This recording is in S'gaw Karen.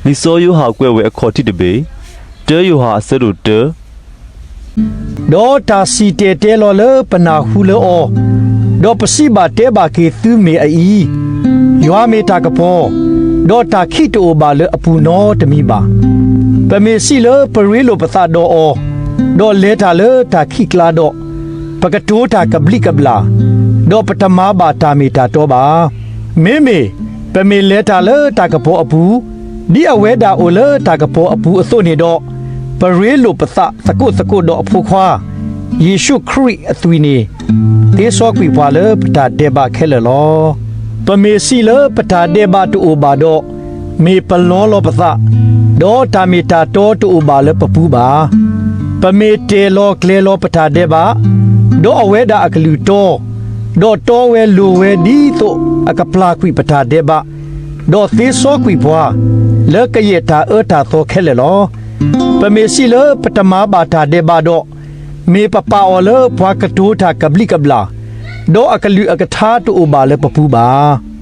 လံာ်စီၤယိၤဟၣ်ကွဲးဝဲအခီၣ်ထံးတဘ့ၣ်, တၢယိၤဟၣ်အဆၢဒိၣ်တၢ ဒီးတၢ်စံၣ်တဲၤတဲလီၤလၢပနၢ်ဟူလၢအီၤ, ဒီးပစံးဘၣ်တဲဘၣ်က့ၤသုမ့ၢ်အအံၤ, ယွၤမ့ၢ်တၢ်ကပီၤ, ဒီးတၢ်ခံးတအိၣ်ဘၣ်လၢအပူၤနီတမံၤဘၣ်. ပမ့ၢ်စံးလၢပရ့လိာ်ပသးဒီးအီၤ, ဒီးလဲၤတၢ်လၢတၢ်ခံးကျါဒီး, ပကတိၤတၢ်ကဘျံးကဘျၣ်, ဒီးပတမၤဘၣ်တၢ်မ့ၢ်တၢ်တီဘၣ်. မ့မ့ၢ်ပမ့ၢ်လဲၤတၢ်လၢတၢ်ကပီၤအပူၤ, ဒ်အဝဲဒၣ်အိၣ်လၢတၢ်ကပီၤအပူၤအသိးန့ၣ်ဒီး, ပရ့လိာ်ပသးသကိးသကိးဒီးအဖိခွါ, ယ့ၣ်ၡူးခရံာ်အသွံၣ်န့ၣ်, သ့စီကွံာ်ပှၤလၢပတၢ်ဒဲးဘးခဲလၢာ်လီၤ. ပမ့ၢ်စံးလၢပတၢ်ဒဲးဘးတအိၣ်ဘၣ်ဒီး, မ့ၢ်ပလီလီၤပသး, ဒီးတၢ်မ့ၢ်တၢ်တီတအိၣ်ဘၣ်လၢပပူၤဘၣ်. ပမ့ၢ်တဲာ်လီၤကျဲၤလီၤပတၢ်ဒဲးဘး, ဒီးအဝဲဒၣ်အကလုၢ်တီ, ဒီးတီဝဲလိၤဝဲဒ်သိးအကပျၢ်ကွံာ်ပတၢ်ဒဲးဘး, ဒီးသ့စီကွံာ်ပှၤ, လၢကယဲၢ်တၢ်အၢတၢ်သီခဲလၢာ်လီၤ. ပမ့ၢ်စံးလၢပတမၤဘၣ်တၢ်ဒဲးဘးဒီး, မ့ၢ်ပပာ်အီၤလၢပှၤကတိၤတၢ်ကဘျံးကဘျၣ်, ဒီးအကလုၢ်အကထါတအိၣ်ဘၣ်လၢပပူၤဘၣ်.